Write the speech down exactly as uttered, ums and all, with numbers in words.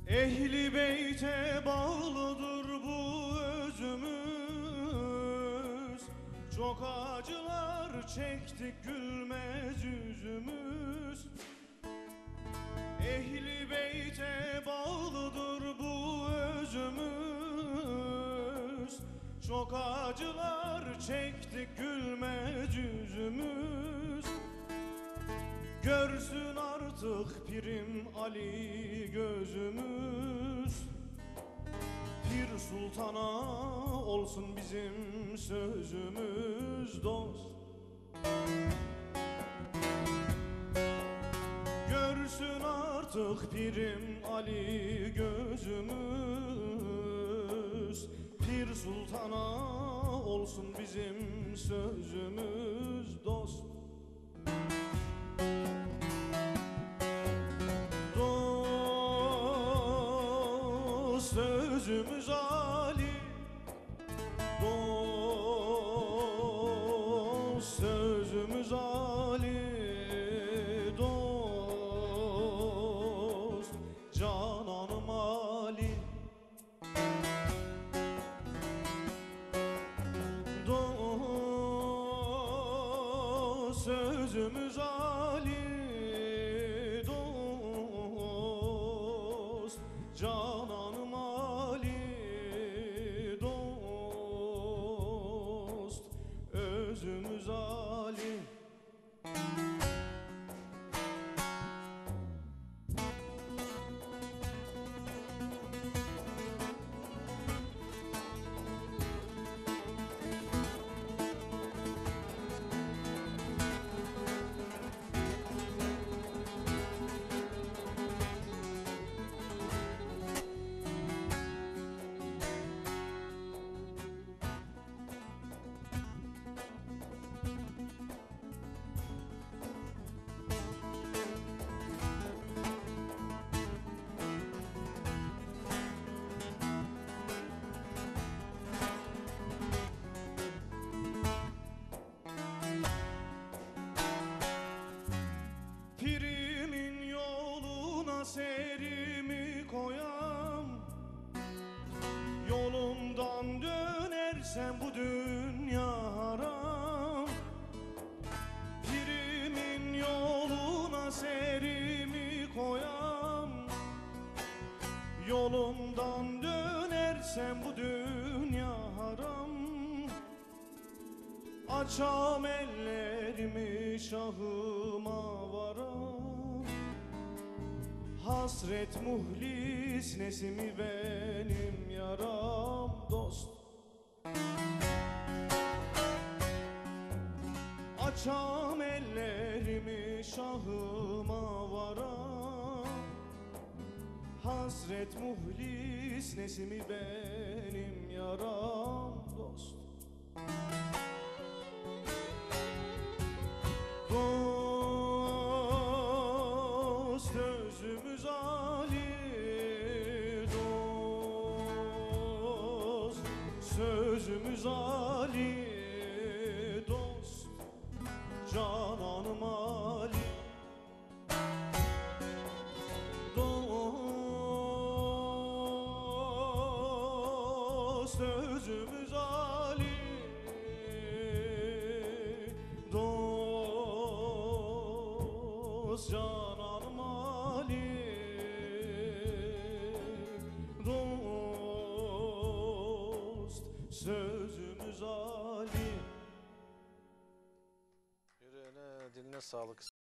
Ehli Beyt'e bağlıdır bu özümüz. Çok acılar çektik, gülmez yüzümüz. Ehli Beyt'e bağlıdır bu özümüz. Çok acılar çektik, gülmez yüzümüz. Görsün artık Pirim Ali gözümüz. Pir Sultan'a olsun bizim sözümüz, dost. Görsün artık Pirim Ali gözümüz. Pir Sultan'a olsun bizim sözümüz, dost. Dost, sözümüz Ali. Dost, sözümüz Ali. Dost, cananım Ali. Dost, sözümüz Ali, dost, cananım Ali, dost, özümüz Ali. Pirimin yoluna serimi koyam, yolumdan dönersem bu dünya haram. Pirimin yoluna serimi koyam, yolumdan dönersem bu dünya haram. Açam ellerimi şahıma varam. Hasret muhlis nesimi benim yaram, dost. Açam ellerimi şahıma varam. Hasret muhlis nesimi benim yaram, dost. Dost, sözümüz Ali, dost, sözümüz Ali, dost, cananım Ali. Dost, sözümüz Ali, dost, cananım Ali, dost, sözümüz Ali. Yüreğine, diline sağlık.